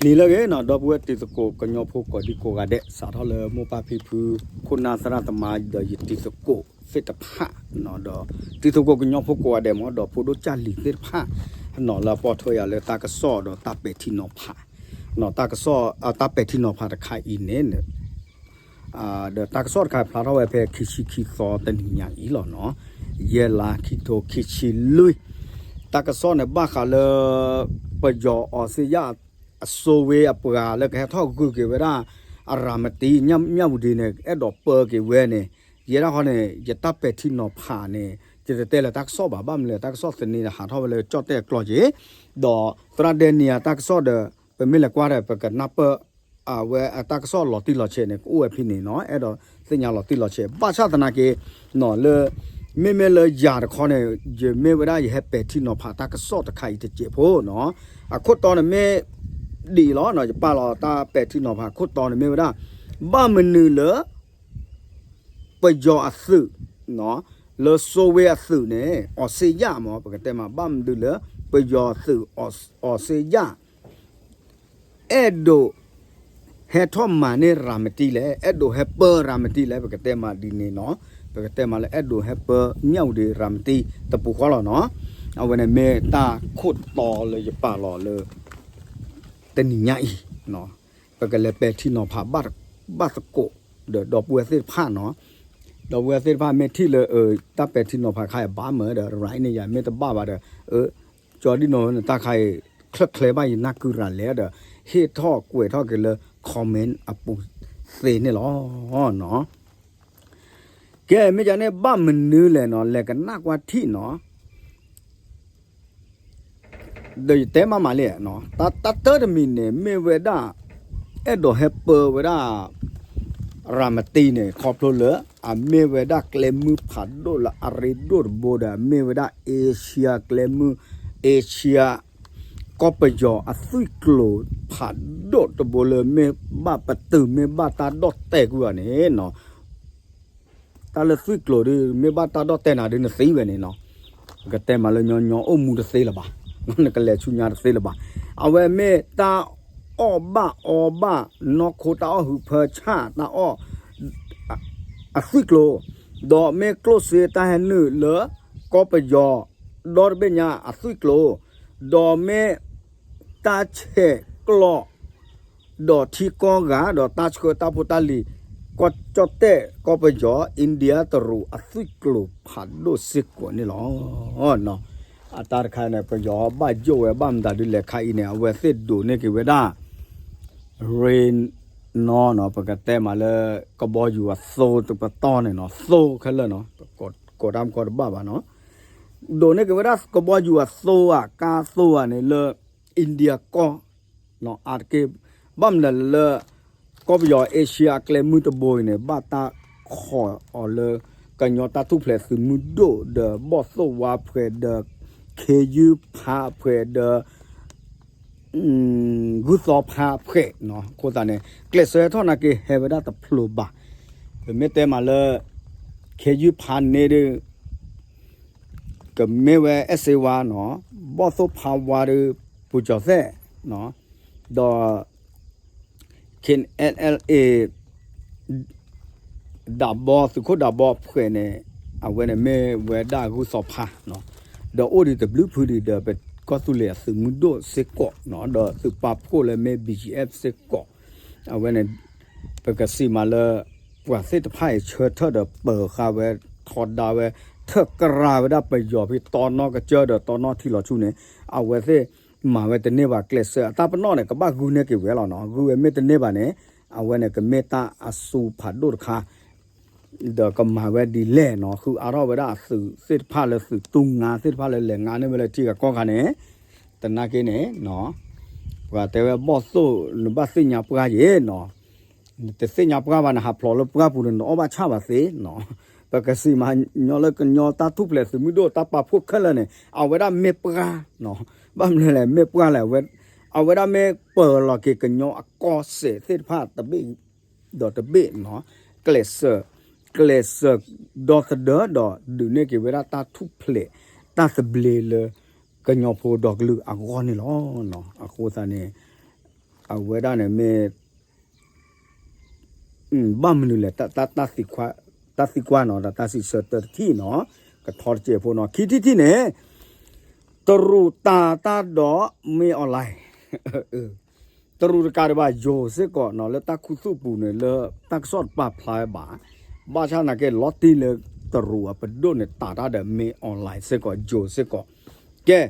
နံၤလၢအဂ့ၤနီၤ ဒီပုၢ်ဝဲၢ်တံၤသကိးကညီဖိကိးဒံကိးဂၤဒဲး စးထီၣ်လၢမိၢ်ပၢ်ဖံဖု ခိၣ်နၢ်သရၣ်သမါ ဒီးယတံၤသကိးသ့ၣ်တဖၣ်နီၤ ဒီးတံၤသကိးကညီဖိကိးဂၤဒဲးမ့ၢ် ဒီးဖိဒိၣ်ကၢ်လံၤသ့ၣ်တဖၣ်နီၤ လၢအပိာ်ထွဲယၤလၢတၢ်ကစီၣ်ဒီးတၢ်ပဲာ်ထံနီၤဖး တၢ်ကစီၣ် တၢ်ပဲာ်ထံနီၤဖးတခါအံၤန့ၣ် ဒီးတၢ်ကစီၣ်တခါဖျါထီၣ်ဝဲဖဲခံဆံခံသီတနံၤညါအံၤလီၤနီၤ, ယဲၢ်လါခံထိခံဆံလွံၢ်, တၢ်ကစီၣ်န့ၣ်ဘၣ်ဃးလၢ ပယီၤအီစ့ယၣ် အစိဝ့အပှၤလၢကဟဲထီၣ်ဂုာ်က့ၤဝဲဒၣ် အရၤမတံ မြဝတီ န့ၣ် အဲၣ်ဒိးပၢက့ၤဝဲန့ၣ်, ယဲဒၣ်ဃီန့ၣ် ယတၢ်ပဲာ်ထံနီၤဖးန့ၣ် ယတတဲလၢၤတၢ်ကစီၣ်ဘၣ် ဘၣ်မနုၤလဲၣ် တၢ်ကစီၣ်သန့ဒီးဟးထီၣ်ဝဲလၢကၠီၣ်တဲၣ်အကျိၤက့ၤ, ဒီးသရၣ်ဒဲနံၤအတၢ်ကစီၣ်ဒီး ပမ့ၢ်လဲၤကွၢ်ဒီး ပကနၢ်ပၢၢ် အဝဲအတၢ်ကစီၣ်လီၤတံၢ်လီၤဆဲးန့ၣ် ကအိၣ်ဝဲဖဲန့ၣ်နီၤ, အဲၣ်ဒိးသ့ၣ်ညါလီၤတံၢ်လီၤဆဲး ဘၣ်ဆၣ်သနာ်က့ လၢ မ့မ့ၢ်လၢယၤတခီန့ၣ် ယမ့ၢ်ဝဲဒၣ်ယဟဲပဲာ်ထံနီၤဖးတၢ်ကစီၣ်တခါအံၤတစဲးဖိနီၤ, အခိၣ်တီန့ၣ်မ့ၢ် ဒ်အံၤလီၤ, ယပာ်လီၤတၢ်ပဲာ်ထံနီၤဖးအခိၣ်တီန့ၣ်မ့ၢ်ဝဲဒၣ် ဘၣ်မနုၤလၢ ပယီၤအသုး လၢစိဝ့အသုးန့ၣ် အီစ့ယၣ်မ့ၢ် ပကတဲမး ဘၣ်မနုၤလၢ ပယီၤသုး အီစ့ယၣ် အဲၣ်ဒိး ဟဲထီၣ်မၤန့ၢ်ရၤမတံလဲၣ်, အဲၣ်ဒိးဟဲပၢရၤမတံလဲၣ်, ပကတဲမးဒ်န့ၣ်နီၤ, ပကတဲမးလၢအဲၣ်ဒိးဟဲပၢ မြဝတီ ရၤမတံ တပူၤဃီလီၤနီၤ, အဝဲန့ၣ်မ့ၢ်တၢ်ခိၣ်တီလၢယပာ်လီၤလၢ တနံၤညါအံၤ ပကလဲၤပဲာ်ထံနီၤဖး ဘၣ်သကိး ဒီးဒီပုၢ်ဝဲၢ်သ့ၣ်တဖၣ်နီၤ, ဒီပုၢ်ဝဲၢ်သ့ၣ်တဖၣ်မ့ၢ်ထံၣ်လၢ တၢ်ပဲာ်ထံနီၤဖးခါအံၤဘၣ်မးဒီး ရၤအံၤန့ၣ် ယမ့ၢ်တဘၣ်ဘၣ်ဒီး ကၠီဒံၣ်နီၤန့ၣ် တၢ်ခါအံၤ ချၢၣ်ချဲဘၣ်ယနၢ်ကုရၤလဲၣ်ဒီး ဟ့ၣ်ထီၣ်ကွဲးထီၣ်က့ၤလၢ comment အပူၤသ့န့ၣ်လီၤ. ကဲ မ့ၢ်ဒ်န့ၣ် ဘၣ်မနုၤလဲၣ်နီၤ လဲၤကနၣ်ကွၢ်ထံၣ်နီၤ, ဒီးယတဲမးမးလံ, တၢ်တၢတမံၤန့ၣ် မ့ၢ်ဝဲဒၣ် အဲၣ်ဒိးဟဲပၢဝဲဒၣ် ရၤမတံန့ၣ် ခီဖျိလၢ အမ့ၢ်ဝဲဒၣ်ကျဲမုၢ်ဖးဒိၣ်လၢအရ့ဒိၣ်တဘိဒီး အမ့ၢ်ဝဲဒၣ် Asia ကျဲမုၢ် Asia ကီၢ်ပယီၤအသွံၣ်ကျိၤဖးဒိၣ်တဘိလၢ မ့ၢ်ဘၣ်ပတုာ် မ့ၢ်ဘၣ်တၢ်ဒီၣ်တဲာ်ကွံာ်အီၤန့ၣ်နီၤ တၢ်လၢသွံၣ်ကျိၤဒ် မ့ၢ်ဘၣ်တၢ်ဒီၣ်တဲာ်နၤဒ်နသံဝဲန့ၣ်နီၤ, ပကတဲမးလၢညီညီအိၣ်မူတသ့လၢၤဘၣ်, နကလဲၤဆူညါတသ့လၢၤဘၣ်, အဝဲမ့ၢ်တၢ်အီၣ်ဘၣ်အီဘၣ် နီၢ်ခိတၢ်အီၣ်ဟုးဖၢဆၣ်တၢ်အီၣ် အသွံၣ်ကျိၤ, ဒီးမ့ၢ်ကျိၣ်စ့တၢ်ဟဲနုာ်လၢ ကီၢ်ပယီၤ ဒီတဘ့ၣ်ညါအသွံၣ်ကျိၤ, ဒီးမ့ၢ် တၢ်ဆဲးကျိး ဒီးထံကီၢ်ဂၤ ဒီးတၢ်ဆှၢတၢ်ဖိတၢ်လံၤ ကီၢ်ကၠီၣ်တဲၣ် ကီၢ်ပယီၤ India တရူးအသွံၣ်ကျိၤဖးဒိၣ်စ့ၢ်ကီးန့ၣ်လီၤ. အတၢ်တခါန့ၣ် ပယီၤဘၣ်ယိၣ်ဝဲဘၣ်မတၤဒ်လဲၣ်ခါအံၤန့ၣ် အဝဲသ့ၣ်ဒိးန့ၢ်က့ၤဝဲဒၣ် ရ့နီၤနီၤ ပကတဲမးလၢ ကဘီယူၤအသိတပတီၢ်န့ၣ်နီၤ သိခဲလၢာ်နီၤ ကိးတၢ်မကီတဘၣ်ဘၣ်နီၤ ဒိးန့ၢ်က့ၤဝဲဒၣ်ကဘီယူၤအသိဧါ ကါသိဧါန့ၣ်လၢ India ကီၢ် အါတက့ၢ် ဘၣ်မနုၤလဲၣ်လၢ ကီၢ်ပယီၤ Asia အကျဲမုၢ်တဘိအံၤန့ၣ် ဘၣ်တၢ်ခိးအီၤလၢ ကညီတၢ်ထူၣ်ဖျဲးသုးမုၢ်ဒိၣ်ဒီး ဘီၣ်သိၣ်ဝါဖှဲးဒီး ခ့ယုၢ်ဖးဖှဲးဒီး ဂုၢ်သီဖးဖှဲးနီၤ အဃိသတးန့ၣ် ကျဲးစၢးဟဲထီၣ်နာ်က့ဟဲဝဲဒၣ်တဖျိဘၣ်, ပမ့ၢ်တဲမးလၢ ခ့ယုၢ်ဖးန့ၣ်ဒီး ကမ့ၢ်ဝဲအဲၣ်စ့ဝါနီၤ, ဘီၣ်သိၣ်ဖးဝါဒီး ပူၤကၠီၤသဲၣ်နီၤ, ဒီး KNLA ဒးဘီ သုးခိၣ်ဒးဘီဖှဲးန့ၣ် အဝဲန့ၣ်မ့ၢ်ဝဲဒၣ်ဂုၢ်သီဖးနီၤ, ဒီးအိၣ်ဒံးတဘျုးဖုဒံးဒီး ပကီၢ်သူလ့ၤအသုးမုၢ်ဒိၣ်စ့ၢ်ကီးနီၤ, ဒီးသုးပာ်ဖှိၣ်လၢမ့ၢ် BGF စ့ၢ်ကီး, အဝဲန့ၣ် ပကစံးမးလၢ ပှၤသ့ၣ်တဖၣ်အံၤဆၢထၢၣ်ဒီးပၢၤဃာ်ဝဲ ထီဒါဝဲ ထၢၣ်ကရၢ်ဝဲဒၣ်ပယီၤဖဲ တီနီၣ်ကစၢၢ်ဒီးတီနီၣ်ထံလီၤဆူန့ၣ် အဝဲသ့ၣ်မၤဝဲတန့ၢ်ဘၣ် ကျဲးစၢးအတၢ်ပနီၣ်န့ၣ် ကဘၣ်ဂုာ်န့ၢ်က့ၤဝဲလီၤနီၤ, ဂုာ်ဝဲမ့ၢ်တန့ၢ်ဘၣ်န့ၣ် အဝဲန့ၣ်ကမ့ၢ်တၢ်အစူၤဖးဒိၣ်တခါ ဒီးကမၤဝဲဒ်လဲၣ်နီၤ, ဃုအါထီၣ်ဝဲဒၣ်အသုးသ့ၣ်တဖၣ်လၢသုးတူၢ်ငါသ့ၣ်တဖၣ်လၢလဲၤငါန့ၢ်ဝဲလၢထံဂၤကီၢ်ဂၤန့ၣ်, သနာ်က့န့ၣ် ပှၤတဲဝဲဘီၣ်သိၣ် နဘၣ်သ့ၣ်ညါပှၢ်ယဲနီၤ, နတသ့ၣ်ညါပှၢ်ဘၣ် နဟးဖျိးလၢပှၢ်ပူၤန့ၣ် နအီၣ်ဘၣ်ဆၣ်ဘၣ်သ့နီၤ, ပကစံးမးညီလၢကညီတၢ်ထူၣ်ဖျဲးသုးမုၢ်ဒိၣ်တၢ်ပာ်ဖှိၣ်ခဲလၢာ်န့ၣ် အဝဲဒၣ်မ့ၢ်ပှၢ်နီၤ, ဘၣ်မနုၤလဲၣ် မ့ၢ်ပှၢ်လဲၣ် အဝဲဒၣ်မ့ၢ်ပၢၤလီၤက့ၤကညီအကီၢ်စဲၣ်သ့ၣ်တဖၣ်တဘ့ၣ် ဒီးတဘ့ၣ်နီၤ, ကျဲးစၢး ကျဲးစၢးဒီသဒၢဒီး ဒုးန့ၢ်က့ၤဝဲဒၣ်တၢ်ထူၣ်ဖျဲး တၢ်သဘျ့လၢ ကညီဖိဒီကလုာ်အဂီၢ်န့ၣ်လီၤ. အဃိသတးန့ၣ် အဝဲဒၣ်န့ၣ်မ့ၢ် ဘၣ်မနုၤလဲၣ် တၢ်သံကွၢ်နီၤ ဒီးတၢ်စံးဆၢတထံၣ်နီၤ ကထီတစဲးဖိနီၤ ခံထံၣ်တထံၣ်န့ၣ် တရူးတၤတၢ်ဒီးမ့ၢ် online တရူးတကးဒံးဘၣ် ယိၤစ့ၢ်ကီးနီၤ လၢတၢ်ခူသူၣ်ပူၤန့ၣ် လၢတၢ်ကစီၣ်တပာ်ဖျါဝဲဘၣ် ဘၣ်ဆၣ်သနာ်က့ လီၤတံၢ်လၢတရူးအပဒိၣ်န့ၣ် တၤတၢ်ဒီးမ့ၢ် online စ့ၢ်ကီး ယိၤစ့ၢ်ကီး ကဲ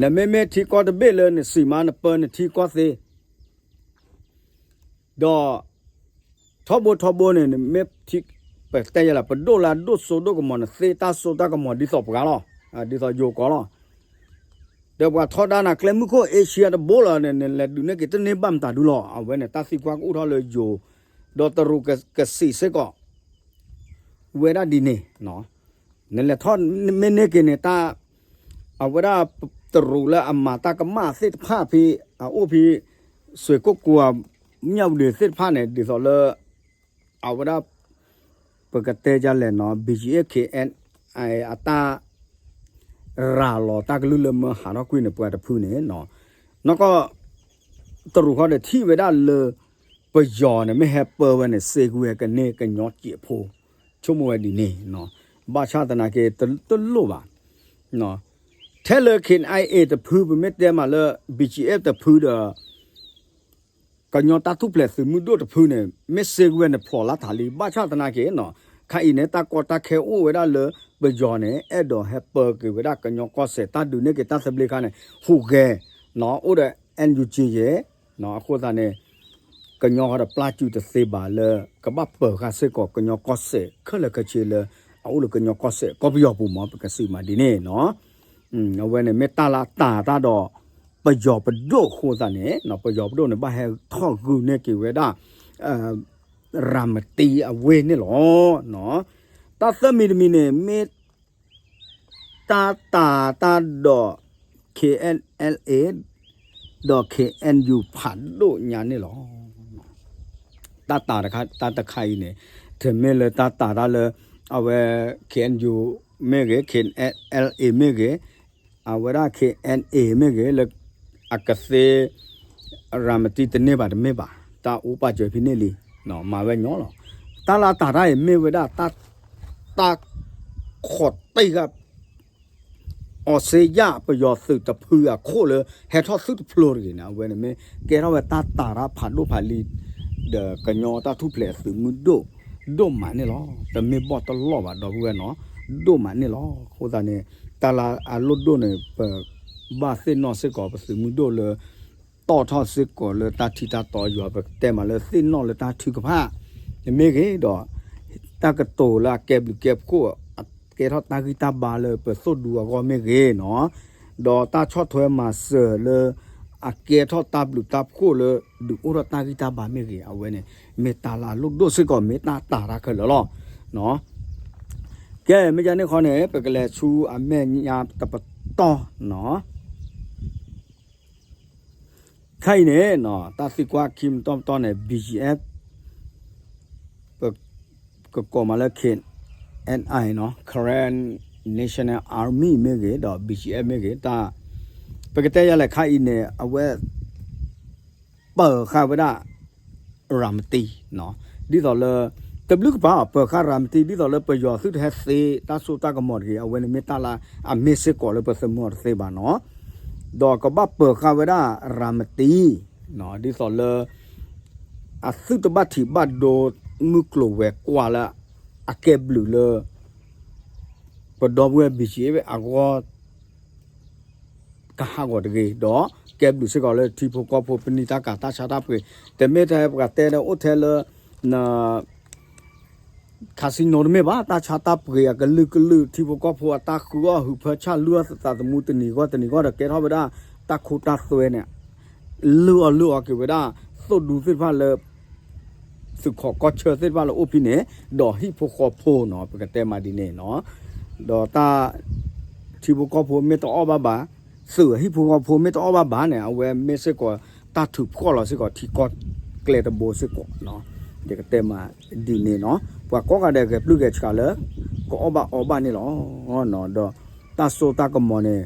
နမ့မ့ၢ်ထံကီၢ်တဘ့ၣ်လၢနစံးမးနပၢနထံကီၢ်သ့ ဒီး ထီဘိထီဘိန့ၣ် မ့ၢ်ထံ ပတဲယဲလၢ ပဒိၣ်လၢအဒိၣ်စိဒိၣ်ကမီၤန့ၣ် သ့တၢ်စိတၢ်ကမီၤဒ်သိးပှၤလီၤ. ဒ်သိးယိၤကီးလီၤ. ဒီးပှၤထီဒါနၤကျဲမုၢ်ခိၣ် Asia တဘိလီၤန့ၣ် နလဲၤဒုးန့ၢ်က့ၤတန့ၢ်ဘၣ်မတၤဒုလီၤ. အဝဲန့ၣ် တၢ်သံကွၢ်ကအိၣ်ထီၣ်လၢယိၤ ဒီးတရူးကစံးစ့ၢ်ကီး ဝဲဒၣ်ဒ်န့ၣ် နလဲၤထီၣ်မ့ၢ်န့ၢ်က့ၤန့ၣ် တၢ် အဝဲဒၣ်တရူးလၢအမၤတၢ်ကမၣ်သ့ၣ်တဖၣ်ဖဲ အအိၣ်ဖဲ စွ့ၤကိၣ်ကိၤ မြဝတီ သ့ၣ်တဖၣ်န့ၣ် ဒ်သိးလၢ အဝဲဒၣ် ပကတဲဒ်လဲၣ်နီၤ BGF KNI အတၢ် ရၤလီၤတၢ်ကလုၢ်လၢမၢဟးထီၣ်ကွံာ်န့ၣ် ပှၤတဖုန့ၣ် နီၢ်ကီၢ် တရူးဃီဒီးထံၣ်ဝဲဒၣ်လၢ ပယီၤန့ၣ် မ့ၢ်ဟဲပၢဝဲန့ၣ် စ့ကွံာ်ဝဲကန့ၢ်ကညီစဲးဖိ ဆိကမိၣ်ဝဲဒ်န့ၣ် ဘၣ်ဆၣ်သနာ်က့ တလိၣ်ဘၣ် ထဲလၢ KNLA တဖု ပမ့ၢ်တဲမးလၢ BGF တဖုဒီး ကညီတၢ်ထူၣ်ဖျဲးသုးမုၢ်ဒိၣ်တဖုန့ၣ် မ့ၢ်စ့ကွံာ်ဝဲန့ၣ် ဖျိးလၢထးလံ ဘၣ်ဆၣ်သနာ်က့ ခါအံၤန့ၣ် တၢ်ကီတၢ်ခဲအိၣ်ဝဲဒၣ်လၢပယီၤန့ၣ် အဲၣ်ဒိးဟဲပၢက့ၤဝဲဒၣ်ကညီကီၢ်စဲၣ် တၢ်ဒုးန့ၢ်က့ၤတၢ်သဘျ့ခါန့ၣ် ဟူးဂဲၤ အိၣ်ဒီး NUG ယဲၢ် အဃိသတးန့ၣ် ကညီဃီဒီးပျၢ်စုတသ့ဘၣ်လၢ ကဘၣ်ပၢၤဃာ်စ့ၢ်ကီးကညီကီၢ်စဲၣ် ခဲလၢာ်ခဲဆ့လၢ အအိၣ်လၢကညီကီၢ်စဲၣ်ကီၢ်ပယီၤပူၤမး ပကစံးမးဒ်န့ၣ်နီၤ အဝဲန့ၣ်မ့ၢ်တၢ်လၢတၤတၢ်ဒီး ပယီၤပဒိၣ်အဃိသတးန့ၣ် ပယီၤပဒိၣ်န့ၣ် ဘၣ်ဟဲထီၣ်ဂုာ်န့ၢ်က့ၤဝဲဒၣ် ရၤမတံအဝ့ၢ်န့ၣ်လီၤ. တၢ်သၢမံၤတမံၤန့ၣ် မ့ၢ် တၢ်တၤတၢ်ဒီး KNLA ဒီး KNU ဖးဒိၣ်ညါန့ၣ်လီၤ. တၢ်တၤတခါ တၢ်တခါအံၤန့ၣ် တမ့ၢ်လၢတၢ်တၤတၢ်လၢ အဝဲ KNU မ့ၢ်ဂ့ၤ KNLA မ့ၢ်ဂ့ၤ အဝဲဒၣ် KNA မ့ၢ်ဂ့ၤ လၢ အကသ့ ရၤမတံတန့ၢ်ဘၣ်တမ့ၢ်ဘၣ် တၢ်အိၣ်ပာ်စၢၤဖဲန့ၣ်လံ မၤဝဲညီလီၤ. တၢ်လၢတၤတၢ်အံၤမ့ၢ်ဝဲဒၣ် တၢ် တၢ်ခိးတ့ၢ်ဃာ် အီစ့ယၢ် ပယီၤသုးတဖုအခိၣ်လၢ ဟဲထီၣ်သုးတဖျိတဂ့ၤန့ၣ် အဝဲန့ၣ်မ့ၢ်ကဲထီၣ်ဝဲတၢ်တၤတၢ်ဖးဒိၣ်ဖးလံၤ ဒီးကညီတၢ်ထူၣ်ဖျဲးအသုးမုၢ်ဒိၣ် ဒိၣ်မးန့ၣ်လီၤ. တမ့ၢ်ဘီၣ်တလီၢ်ဘၣ် ဒီပုၢ်ဝဲၢ်နီၤ ဒိၣ်မးန့ၣ်လီၤ. အဃိသတးန့ၣ် တၢ်လၢအလိၣ်ဒိၣ်န့ၣ် ပဘၣ်သ့ၣ်နီၣ်စ့ၢ်ကီးပသုးမုၢ်ဒိၣ်လၢ တီၣ်ထီၣ်စ့ၢ်ကီးလၢတၢ်ထံတၢ်တီယွၤ ပကတဲမးလၢသ့ၣ်နီၣ်လၢတၢ်ထုကဖၣ် မ့ၢ်ဂ့ၤဒီး တၢ်ကတိၤလၢအကဲဘျုးကဲဖှိၣ် အကဲထီၣ်တၢ်ဂံၢ်တၢ်ဘါလၢပသိၣ်ဒူအဂီၢ်မ့ၢ်ဂ့ၤနီၤ ဒီးတၢ်ဆီၣ်ထွဲမၤစၢၤလၢ အကဲထီၣ်တၢ်ဘျုးတၢ်ဖှိၣ်လၢ ဒုးအိၣ်ထီၣ်တၢ်ဂံၢ်တၢ်ဘါမ့ၢ်ဂ့ၤ အဝဲန့ၣ် မ့ၢ်တၢ်လၢအလိၣ်ဒိၣ်စ့ၢ်ကီး မ့ၢ်တၢ်တၤတၢ်ခဲလၢာ်လီၤ. ကဲ မ့ၢ်ဒ်န့ၣ်ဃီန့ၣ် ပကလဲၤဆူအမဲာ်ညါတပတီၢ်နီၤ ခဲအံၤန့ၣ် တၢ်သံကွၢ်ခံပတီၢ်ပတီၢ်န့ၣ် BGF ပကကိးမးလၢ KNI နီၤ Karen National Army မ့ၢ်ဂ့ၤ ဒီး BGF မ့ၢ်ဂ့ၤ တၢ် ပကတဲယၤလဲၣ် ခဲအံၤန့ၣ် အဝဲ ပၢၤဃာ်ဝဲဒၣ် ရၤမတံ ဒ်သိးလၢ တဘျုးကပၤ ပၢၤဃာ်ရၤမတံ ဒ်သိးလၢပယီၤသုတဟဲသ့တၢ်စိတၢ်ကမီၤတဂ့ၤ အဝဲန့ၣ်မ့ၢ်တၢ်လၢအမ့ၢ်စ့ၢ်ကီးလၢပသမူတသ့ဘၣ်နီၤ ဒီးကဘၣ်ပၢၤဃာ်ဝဲဒၣ်ရၤမတံ ဒ်သိးလၢ အသုတဘၣ်ထံးဘၣ်ဒိ မုၢ်ကျိၤဝဲၤကွာ်လၢ အကဲဘျုးလၢ ပဒီပုၢ်ဝဲၢ် BGF အဂီၢ် ကဟးဂီၤတဂ့ၤ ဒီးကဲဘျုးစ့ၢ်ကီးလၢထံဖိကီၢ်ဖိ ပနံာ်တၢ်ကၤတၢ်ဆါတၢ်ပှ့ၤ တမ့ၢ်ထဲပှၤတဲဒီးအိၣ်ထဲလၢ casino တမ့ၢ်ဘၣ် တၢ်ဆါတၢ်ပှ့ၤအကလုာ်ကလုာ် ထံဖိကီၢ်ဖိအတၢ်ဃုအီၣ်ဟုးဖၢဆၣ် လုၢ်အီၣ်သးသမူတနံၤဂီၢ်တနံၤဂီၢ်ဒီး ကဲထီၣ်ဝဲဒၣ် တၢ်ခိတၢ်သွဲန့ၣ် လုၢ်အီၣ်လုၢ်အီက့ၤဝဲဒၣ် သိၣ်ဒူသ့ၣ်တဖၣ်လၢ သုးခိးကီၢ်ဆၢသ့ၣ်တဖၣ်လၢအိၣ်ဖဲန့ၣ် ဒီးဟံၣ်ဖိဃီဖိနီၤ ပကတဲမးဒ်န့ၣ်နီၤ ဒီးတၢ် ထံဖိကီၢ်ဖိမ့ၢ်တအီၣ်ဘၣ်ဘၣ် သုးဟံၣ်ဖိဃီဖိမ့ၢ်တအီၣ်ဘၣ်ဘၣ်န့ၣ် အဝဲမ့ၢ်စ့ၢ်ကီး တၢ်ထုးဖှီၣ်လီၤစ့ၢ်ကီးထံကီၢ်ကျဲတဘိစ့ၢ်ကီးနီၤ ယကတဲမးဒ်န့ၣ်နီၤ ပှၤကိးဂၤဒဲးဂဲၤပျုၢ်ဂဲၤဆှးလၢ ကအီၣ်ဘၣ်အီဘၣ်န့ၣ်လီၤ. ဒီးတၢ်စိတၢ်ကမီၤန့ၣ်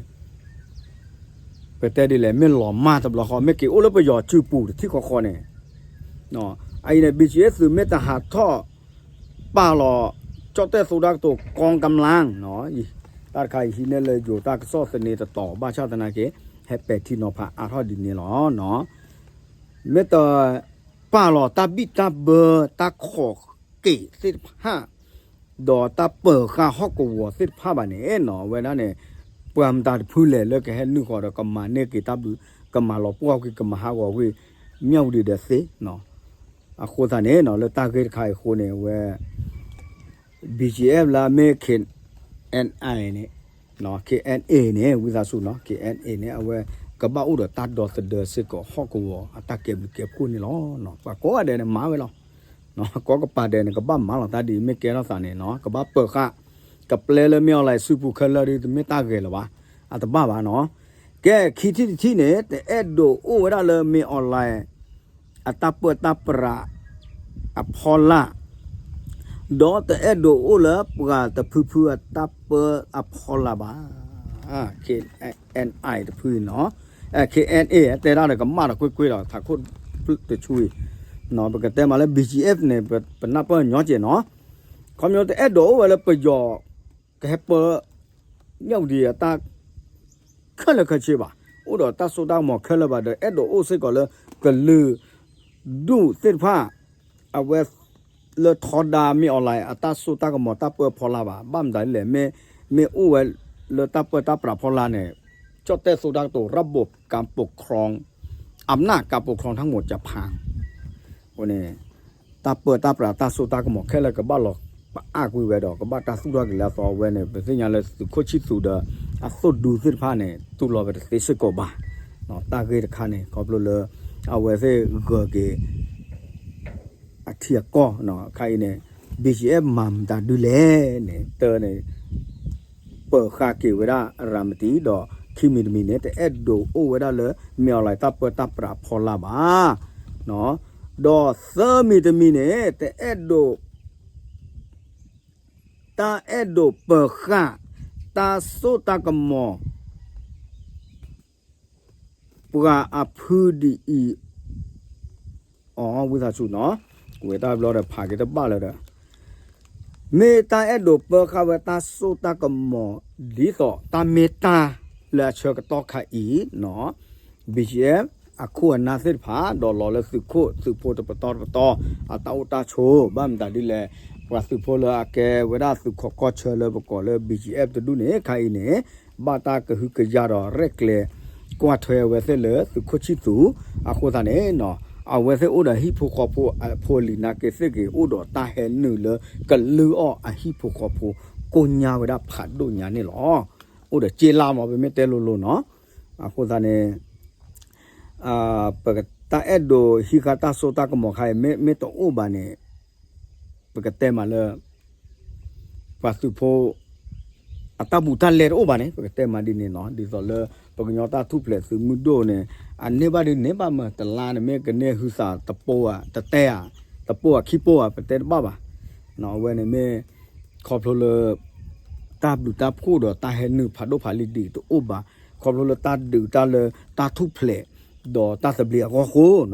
ပတဲဒ်လဲၣ် မ့ၢ်လီၤမၢ်တဘျီဃီ မ့ၢ်က့ၤအိၣ်လၢပယီၤစုပူၤတထံၣ်ဃီဃီန့ၣ်, အအံၤန့ၣ် ဘံၣ်ကၠံၣ်အဲၣ် သုးမ့ၢ်တဟးထီၣ်ပာ်လီၤ ကၠီၣ်တဲၣ်သိတၢ်ကတိၤ กองกำลัง တၢ်တခါအံၤဟံးန့ၢ်လၢယိၤတၢ်ကစီၣ်သန့တတီၤ ဘၣ်ဆၣ်သနာ်က့ ဟဲပဲာ်ထံနီၤဖးအါထီၣ်ဒ်န့ၣ်လီၤ. မ့ၢ်တပာ်လီၤတၢ်ဘံၣ်တၢ်ဘၢ တၢ်ခိးက့ၣ်သ့ၣ်တဖၣ် ဒီးတၢ်ပၢၤဃာ်ဟီၣ်ကဝီၤသ့ၣ်တဖၣ်ဘၣ်န့ၣ်နီၤ အဝဲဒၣ်န့ၣ် ပှၤမတၤတဖုလဲၣ်လၢကဟဲနုာ်ဃီၤဒီးကမၤန့ၢ်က့ၤတၢ်ဘျုး ကမၤလီၤပှီၢ်ကွံာ် ကမၤဟးဂီၤကွံာ် မၠၣ်ဝတံၤဒီးသ့နီၤ. အဃိသတးန့ၣ်နီၤ လၢတၢ်ဂ့ၢ်တခါအံၤအဃိန့ၣ် အဝဲ ဘံၣ်ကၠံၣ်အဲၣ် လၢအမ့ၢ် KNI န့ၣ် KNA န့ၣ် ဝံသးစူၤနီၤ KNA န့ၣ် အဝဲကဘၣ်အိၣ်ဒီးတၢ်ဒီသဒၢစ့ၢ်ကီး ဟီၣ်ကဝီၤအတၢ်ကဲဘျုးကဲဖှိၣ်န့ၣ်လီၤ. ပှၤကိးဂၤဒဲးန့ၣ်မၤဝဲလီၤ. ကိးကပၤဒဲးန့ၣ် ကဘၣ်မၤလီၤတၢ်ဒ်အံၤ မ့ၢ်ကဲထီၣ်သးန့ၣ်နီၤ ကဘၣ်ပၢၤဃာ် ကပျဲလၢမ့ၢ် online စုပူၤခဲလၢာ်ဒီး တမ့ၢ်တၢ်ဂဲၤလၢၤဘၣ်. အတဘၣ်ဘၣ်နီၤ. ကဲ ခံထံၣ်တထံၣ်န့ၣ် တအဲၣ်ဒိးအိၣ်ဝဲဒၣ်လၢမ့ၢ် online အတၢ်ပၢတၢ်ပြးအဖီလာ် ဒီးတအဲၣ်ဒိးအိၣ်လၢပှၤတဖုဖုအတၢ်ပၢအဖီလာ်ဘၣ်. KNI တဖုအံၤနီၤ KNA တဲဒၣ်ဒီးကမၣ်ဒီးကွ့ၢ်ကွ့ၢ်ဒီး ထးခိၣ်တဆူအံၤ ပကတဲမးလၢ ဘံၣ်ကၠံၣ်အဲၣ် န့ၣ် ပနၢ်ပၢၢ်ညီကဲးနီၤ ခီဖျိတအဲၣ်ဒိးအိၣ်ဝဲလၢပယီၤ ကဟဲပၢ မၠၣ်ဝတံၤအတၢ် ခဲလၢာ်ခဲဆ့ဘၣ်. အိၣ်ဒီးတၢ်စိတၢ်ကမီၤခဲလၢာ်ဘၣ်ဒီး အဲၣ်ဒိးအိၣ်စ့ၢ်ကီးလၢ ကလုာ်ဒူၣ်သ့ၣ်တဖၣ် အဝဲ လၢထီဒါမ့ၢ် online အတၢ်စိတၢ်ကမီၤတၢ်ပၢအဖီလာ်ဘၣ်. ဘၣ်မတၤဒ်လဲၣ် မ့ၢ် မ့ၢ်အိၣ်ဝဲလၢတၢ်ပၢတၢ်ပြးဖီလာ်န့ၣ် ကၠီၣ်တဲၣ်သိတၢ်ကတိၤ ระบบการปกครอง อำนาจการปกครองทั้งหมดจะพัง အဃိန့ၣ် တၢ်ပၢတၢ်ပြးတၢ်စိတၢ်ကမီၤခဲလၢာ်ကဘၣ်လီၤပအါကွံာ်ဝဲဒီး ကဘၣ်တၢ်သူၣ်ထီၣ်က့ၤလၢအသီ အဝဲန့ၣ် ပသ့ၣ်ညါလၢသုးခိၣ်ဆံၣ်သူးဒီး အသိၣ်ဒူသ့ၣ်တဖၣ်န့ၣ် တူၢ်လိာ်ဝဲတသ့စ့ၢ်ကီးဘၣ်. တၢ်ဂ့ၢ်တခါန့ၣ် ခီဖျိလၢ အဝဲသ့ၣ်ဂၢၢ်က့ၤ အထံအကီၢ် ခါအံၤန့ၣ် ဘံၣ်ကၠံၣ်အဲၣ် မၤမတၤဒ်လဲၣ်န့ၣ် တၢ်န့ၣ် ပၢၤဃာ်က့ၤဝဲဒၣ်ရၤမတံၤ ဒီးခံမံၤတမံၤန့ၣ် တအဲၣ်ဒိးအိၣ်ဝဲဒၣ်လၢ မ့ၢ် online တၢ်ပၢတၢ်ပြးဖီလာ်ဘၣ်. ဒီးသၢမံၤတမံၤန့ၣ် တအဲၣ်ဒိး တၢ်အဲၣ်ဒိးပၢၤဃာ် တၢ်စိတၢ်ကမီၤ ပှၤအဖုဒ်အံၤ အီၤ ဝံသးစူၤနီၤ ဝဲတၢ်ဘျီဒီးဖးက့ၤတဘၣ်လၢၤဒီး မ့ၢ်တၢ်အဲၣ်ဒိးပၢဃာ်ဝဲတၢ်စိတၢ်ကမီၤ ဒ်သိးတၢ်မ့ၢ်တၢ်လၢအဆၢကတီၢ်ခါအံၤနီၤ ဘံၣ်ကၠံၣ်အဲၣ် အခိၣ်အနၢ်သ့ၣ်တဖၣ် ဒီးလီၤလၢသုးခိၣ်သုးဖိတပတီၢ်တပတီၢ် အတၢ်အိၣ်တၢ်ဆိး ဘၣ်မတၤဒ်လဲၣ် ပှၤသုးဖိလၢအကဲဝဲဒၣ်သုးခိးကီၢ်ဆၢလၢပကိးလၢ ဘံၣ်ကၠံၣ်အဲၣ် တဒူၣ်န့ၣ် ခါအံၤန့ၣ် ဘၣ်တၢ်ကဟုကယာ်ဒီးရဲၣ်ကျဲၤ ကွၢ်ထွဲအဝဲသ့ၣ်လၢသုးခိၣ်ဆံၣ်သူး အဃိသတးန့ၣ်နီၤ အဝဲသ့ၣ်အိၣ်ဒီးဟံၣ်ဖိဃီဖိအဖိအလံၤနာ်က့သ့ၣ်ဂ့ၤ အိၣ်ဒီးတၢ်ဟဲနုာ်လၢကလုၢ်အီၣ်အဟံၣ်ဖိဃီဖိ ကိညါဝဲဒၣ်ဖးဒိၣ်ညါန့ၣ်လီၤ. အိၣ်ဒီးစ့လါမး ပမ့ၢ်တဲလိၤလိၤနီၤ အဃိသတးန့ၣ် ပတၢ်အဲၣ်ဒိးဟံးဃာ်တၢ်စိတၢ်ကမီၤခါအံၤ မ့ၢ်တအိၣ်ဘၣ်န့ၣ် ပကတဲမးလၢ ပှၤသုးဖိ အတၢ်ဘူးတၢ်လဲတအိၣ်ဘၣ်န့ၣ် ပကတဲမးဒ်န့ၣ်နီၤ ဒ်သိးလၢ ပကညီတၢ်ထူၣ်ဖျဲးသုးမုၢ်ဒိၣ်န့ၣ် အန့ၢ်ဘၣ်ဒ်န့ၢ်ဘၣ်မး တလါန့ၣ် မ့ၢ်ကန့ၢ်ဟုသးတပိၢ်ဧါ တတဲဧါ တပိၢ်ဧါခံပိၢ်ဧါ ပတဲတဘၣ်ဘၣ်. အဝဲန့ၣ်မ့ၢ် ခီဖျိလၢ တၢ်ဘျုးတၢ်ဖှိၣ်ဒီးတၢ်ဟဲနုာ်ဖးဒိၣ်ဖးလံၤဒ်အံၤတအိၣ်ဘၣ် ခီဖျိလၢတၢ်ဒုးတၢ်လၢတၢ်ထူၣ်ဖျဲး ဒီးတၢ်သဘျ့အဂီၢ်အဃိနီၤ ဒီး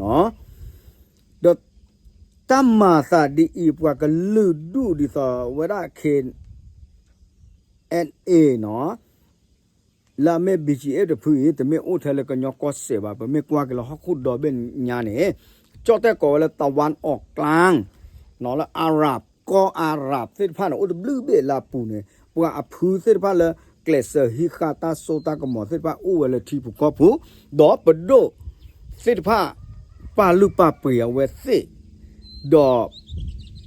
တၢ်မၤသးဒ်အံၤ ပှၤကလုာ်ဒူၣ်ဒ်သိးဝဲဒၣ် KNA နီၤ လၢအမ့ၢ် ဘံၣ်ကၠံၣ်အဲၣ် တဖုအံၤ တမ့ၢ်အိၣ်ထဲလၢကညီကီၢ်စဲၣ်ဘၣ် ပမ့ၢ်ကွၢ်က့ၤလၢဟီၣ်ခိၣ်ဒီဘ့ၣ်ညါန့ၣ် ကၠီၣ်တဲၣ်ကိးဝဲလၢ ตะวันออกกลาง နီၤ လၢ Arab ကီၢ် Arab သ့ၣ်တဖၣ်န့ၣ် အိၣ်တဘျုးဘ့ၣ်လၢအပူၤန့ၣ် ပှၤအဖုသ့ၣ်တဖၣ်လၢ ကျဲးစၢးဟံးဃာ်တၢ်စိတၢ်ကမီၤသ့ၣ်တဖၣ်အိၣ်ဝဲလၢထံပူၤကီၢ်ပူၤ ဒီးပဒိၣ်သ့ၣ်တဖၣ် ပာ်လုၢ်ပာ်ပှ့ၤအဝဲသ့ၣ် ဒီး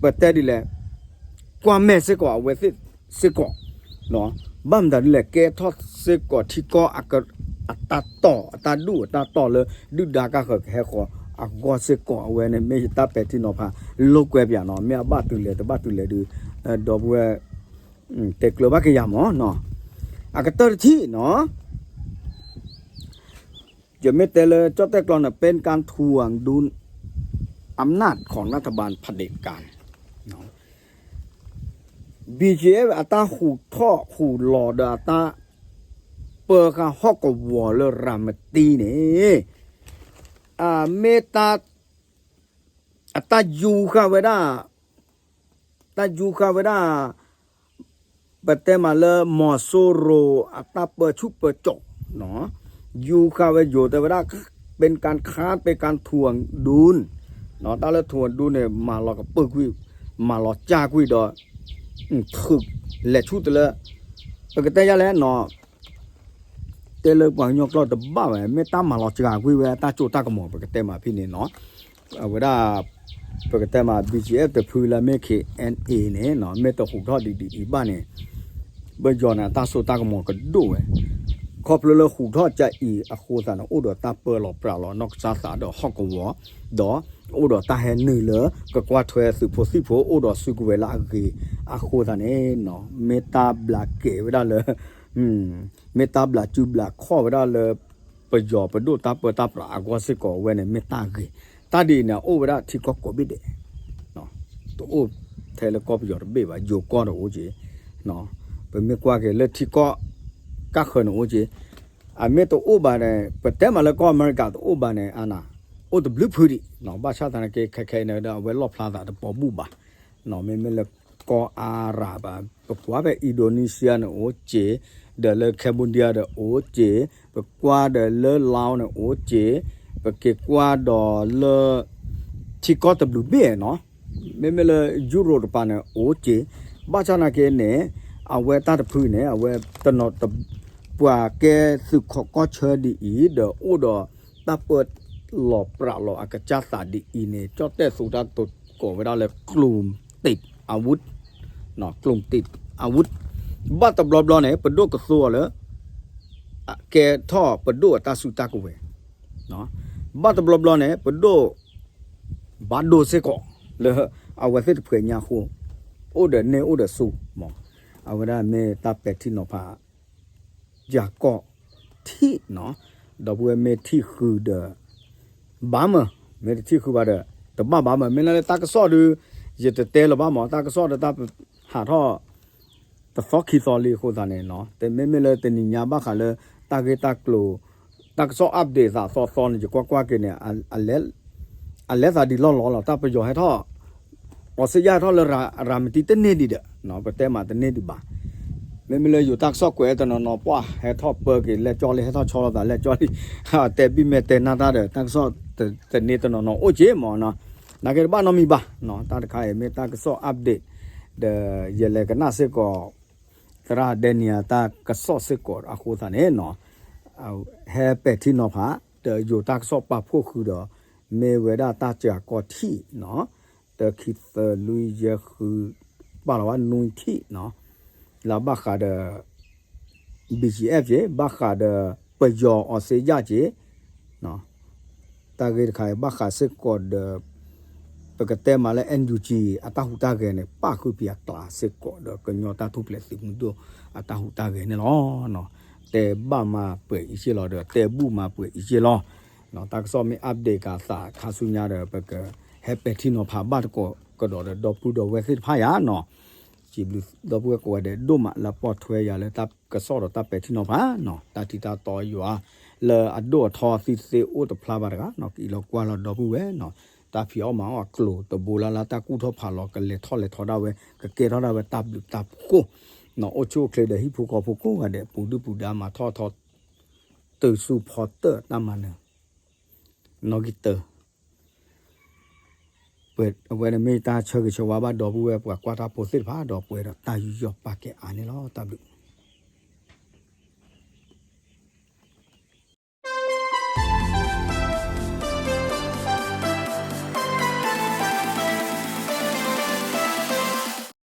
ပတဲဒ်လဲၣ် ကွၢ်မဲာ်စ့ၢ်ကီးအဝဲသ့ၣ်စ့ၢ်ကီး ဘၣ်မတၤဒ်လဲၣ် ကဲထီၣ်စ့ၢ်ကီးထံကီၢ်အတၢ်တီၢ် အတၢ်ဒူၣ်အတၢ်တီၢ်လၢ ဒုၣ်ဒါကါဃၢၤကဟဲဃီၤအဂီၢ်စ့ၢ်ကီး အဝဲန့ၣ်မ့ၢ်ယတၢ်ပဲာ်ထံနီၤဖး လိာ်ကွဲပၠးနီၤ မ့ၢ်အဘၣ်တုၤလဲၣ်တဘၣ်တုၤလဲၣ်ဒီး ဒီပုၢ်ဝဲၢ် တဲကျၢၤဘၣ်က့ၤယၤမးနီၤ အကတၢၢ်တထံၣ်နီၤ ယမ့ၢ်တဲလၢကၠီၣ်တဲၣ်ကျီန့ၣ် เป็นการทวงดุลอำนาจของรัฐบาลเผด็จการ BGF အတၢ်ဟူးထီၣ်ဟူးလီၤဒီးအတၢ် တၢ်ပၢဃာ်ဟီၣ်ကဝီၤလၢရၤမတံန့ၣ် အမ့ၢ်တၢ် အတၢ်ယူၤဃာ်ဝဲဒၣ် တၢ်ယူၤဃာ်ဝဲဒၣ် ပတဲမးလၢမီၤစိရိၤအတၢ်ပၢဆူၣ်ပၢကၠီၣ်, ယူၤဃာ်ဝဲယိၤတဲဝဲဒၣ် เป็นการค้า เป็นการถ่วงดุล တၢ်လၢ ถ่วงดุล န့ၣ် မၤလီၤကပၢၢ်ကွံာ် မၤလီၤကၢ်ကွံာ်ဒီး ထုး လဲၤဆူၣ်တလၢ ပကတဲယၤလဲၣ်နီၤ တဲလၢပှၤကညီကျိာ်တဘၣ်ဝဲ မ့ၢ်တၢ်မၤလီၤစှၤကွံာ်ဝဲတၢ်စိတၢ်ကမီၤ ပကတဲမးဖဲန့ၣ်နီၤ, အဝဲဒၣ် ပကတဲမး ဘံၣ်ကၠံၣ်အဲၣ် တဖုလၢမ့ၢ် ခ့ၣ်အဲၣ်အဲၣ်န့ၣ်နီၤ မ့ၢ်တဟူးထီၣ်ဒ်ဒ်အံၤဘၣ်န့ၣ် ပယီၤန့ၣ် တၢ်စိတၢ်ကမီၤကဒိၣ်ဝဲ, ခီဖျိလၢဟူးထီၣ်ကအံၤအဃိသတးန့ၣ် အိၣ်ဒီးတၢ်ပၢလီၤပြးလီၤ နီၢ်ကစၢ်သးဒီးဟီၣ်ကဝီၤ, ဒီးအိၣ်ဒီးတၢ်ဟဲနုာ်လၢ ကကွၢ်ထွဲသုးဖိသံၣ်ဖိ အိၣ်ဒီးစုကဝဲၤလၢအဂ့ၤအဃိသတးန့ၣ်နီၤ မ့ၢ်တၢ်ဘျးကဲဝဲဒၣ်လၢ မ့ၢ်တၢ်ဘျးစုဘျးခီၣ်ဝဲဒၣ်လၢ ပယီၤပဒိၣ်တၢ်ပၢတၢ်ပြးအဂီၢ်စ့ၢ်ကီးဝဲန့ၣ် မ့ၢ်တၢ်ဂ့ၤ, တၢ်ဒ်အံၤန့ၣ် အိၣ်ဝဲဒၣ်ထံကီၢ်ကိးဘ့ၣ်ဒဲး, တအိၣ်ထဲလၢကီၢ်ပယီၤတဘ့ၣ်ဘၣ်, ယိၤကီၢ်တအိၣ်က့ၤ, ပမ့ၢ်ကွၢ်က့ၤလၢထံကီၢ် ကၢ်ဃၢၤန့ၣ်အိၣ်က့ၤ, အမ့ၢ်တအိၣ်ဘၣ်န့ၣ် ပတဲမးလၢကီၢ်အမဲရကၤတအိၣ်ဘၣ်န့ၣ် အန အိၣ်တဘျုးဖုဒံး, ဘၣ်ဆၣ်သနာ်က့ ခဲခဲအံၤန့ၣ်ဒီး အဝဲလီၣ်ဖျါသးတပိာ်ဘူၣ်ဘၣ်, မ့မ့ၢ်လၢကီၢ်အါရၤဘၣ် ပကွၢ်ဖဲ Indonesia န့ၣ်အိၣ်က့ၤ, ဒီးလၢ Cambodia ဒီးအိၣ်က့ၤ, ပကွၢ်ဒီးလၢ Laos န့ၣ်အိၣ်က့ၤ, ပက့ၤကွၢ်ဒီးလၢ ထံကီၢ်တဘျုးဘ့ၣ်နီၤ, မ့မ့ၢ်လၢ Europe တပၤန့ၣ် အိၣ်က့ၤ, ဘၣ်ဆၣ်သနာ်က့န့ၣ် အဝဲတၢ်တဖုန့ၣ် အဝဲတနီၤ ပှၤကဲသုးခိးကီၢ်ဆၢဒ်အံၤ ဒီးအိၣ်ဒီးတၢ်ပၢလီၤပြးလီၤအကစၢ်သးဒ်အံၤန့ၣ် ကၠီၣ်တဲၣ်သူတၢ်ကိးဝဲဒၣ်လၢ กลุ่มติดอาวุธ, กลุ่มติดอาวุธ, ဘၣ်တဘျီဘျီန့ၣ် ပဒိၣ်ကသိအီၤလၢ ကဲထီၣ်ပဒိၣ်အတၢ်စုတၢ်ကဝဲၤ, ဘၣ်တဘျီဘျီန့ၣ် ပဒိၣ် ဘၣ်ဒိစ့ၢ်ကီး လၢအဝဲသ့ၣ်တဖှဲးညါအဃိ အိၣ်ဒီးန့ၢ်အိၣ်ဒီးဆူၣ်မး, အဝဲဒၣ်မ့ၢ်တၢ်ပဲာ်ထံနီၤဖး ယၤကီၢ်ထံးနီၤ, ဒီပုၢ်ဝဲၢ်မ့ၢ်ထံၣ်ဃုာ်ဒီး ဘၣ်မၢ်, မ့ၢ်တထံၣ်ဃုာ်ဘၣ်ဒီး တဘၣ်ဘၣ်မၢ်, မ့ၢ်လၢတၢ်ကစီၣ်ဒုး ယတတဲလၢၤဘၣ်မၢ်, တၢ်ကစီၣ်ဒီးတၢ်ဟးထီၣ် တသီခံသီလံအဃိသတးန့ၣ်နီၤ, တမ့မ့ၢ်လၢတနံၤညါဘၣ်ဃးလၢ တၢ်ဂ့ၢ်တၢ်ကျိၤ တၢ်ကစီၣ် update သးသီသီန့ၣ် ယကွၢ်ကွၢ်က့ၤန့ၣ် အလဲၤသးဒ်လီၢ်လီၢ်လီၤ, တၢ်ပယီၤဟဲထီၣ် အီစ့ၣ်ယၢ်ဟဲထီၣ်လၢ ရၤမတံတန့ၢ်ဒံးဒီး ပတဲမးတန့ၢ်ဒံးဘၣ်, မ့မ့ၢ်လၢယိၤတၢ်ကစီၣ်ကွဲးတနီၤနီၤ ပှၢ်ဟဲထီၣ်ပၢက့ၤလဲၤကၠီလံ ဟဲထီၣ်ဆီလီၤသးလဲၤကၠီလံ, တဲဘံၣ်မဲာ်တဲနၢ်တၢ်ဒီး တၢ်ကစီၣ်တန့ၢ်တနီၤနီၤအိၣ်က့မၢ်နီၤ, နာ်က့တဘၣ်နီတမံၤဘၣ်, တၢ်တခါအံၤမ့ၢ်တၢ်ကစီၣ် update ဒီး ယလဲၤကနၣ်စ့ၢ်ကီး သရၣ်ဒဲနံယၤတၢ်ကစီၣ်စ့ၢ်ကီးအဃိသတးန့ၣ်နီၤ, ဟဲပဲာ်ထံနီၤဖး ဒီးယိၤတၢ်ကစီၣ်ပာ်ဖှိၣ်ဃုာ်ဒီး မ့ၢ်ဝဲဒၣ်တၢ်စှၤကီၢ်ထံးနီၤ, တခံသၢလွံၢ်ယဲၢ်ဃု ပာ်လီၤဝဲနွံထံးနီၤ, လၢဘၣ်ဃးဒီး ဘံၣ်ကၠံၣ်အဲၣ်က့ၤ ဘၣ်ဃးဒီး ပယီၤအီစ့ၣ်ယၢ်က့ၤ တၢ်ဂ့ၢ်တခါအံၤ ဘၣ်ဃးစ့ၢ်ကီးဒီး ပကတဲမးလၢ NUG အတၢ်ဟူးတၢ်ဂဲၤန့ၣ် ပၣ်ဃုာ်ဖံးအကျါစ့ၢ်ကီးဒီး ကညီတၢ်ထူၣ်ဖျဲးသုးမုၢ်ဒိၣ်အတၢ်ဟူးတၢ်ဂဲၤန့ၣ်လီၤ. တဲဘၣ်မၤပှဲၤအံၤစ့ၢ်လီၤဒီး တဲဘူၣ်မၤပှဲၤအံၤစ့ၢ်လီၤ. တၢ်ကစီၣ်မ့ၢ် update ကသးခါဆူညါဒီး ပကဟဲပဲာ်ထံနီၤဖးဘၣ်တကိးကဒီးဒီး ဒီပုၢ်ဒီဝဲၢ်သ့ၣ်တဖၣ်ယါနီၤ. စံးဘျုးဒီပုၢ်ဝဲၢ်ကိးဂၤဒဲးဒိၣ်မးလၢပိာ်ထွဲယၤလၢတၢ်ကစီၣ်ဒီးတၢ်ပဲာ်ထံနီၤဖးနီၤ. တၢ်ထံတၢ်တီယွၤ လၢအဒိၣ်အထီသ့ၣ်တသ့အိၣ်တဖျါဘၣ်တဂၤနီၤ ကအံးလီၤကွၢ်လီၤဒီပုၢ်ဝဲၢ်နီၤ. တၢ်ဖံးအီၣ်မၤအီၣ်အကျိၤတဘိလၢ်လၢ် တၢ်ကူၣ်ထီၣ်ဖးလီၤ ကလဲၤထီၣ်လဲၤထီဒၣ်ဝဲ ကကဲထီၣ်ဒၣ်ဝဲတၢ်ဘျုးတၢ်ဖှိၣ်နီၤ. အိၣ်ဆူၣ်အိၣ်ချ့ဒီးဟံၣ်ဖိဃီဖိကိးဂၤဒဲး ပူၤဒုၣ်ပူၤဒါမၤထီၣ်ထီ တုၤဆူဖီတၢၣ်တၢ်မၤနၢၤ နီၣ်ဂံၢ်တၢ ပှဲၤအဝဲန့ၣ်မ့ၢ်တၢ်ဆၢဂ့ၤဆၢဝါဘၣ် ဒီပုၢ်ဝဲၢ်ပှၤကွၢ်တၢ်ဖိသ့ၣ်တဖၣ် ဒီးပှဲၤဒီးတၢ်ယူးယီၣ်ပာ်ကဲအါန့ၣ်လီၤ. တၢ်ဘျုး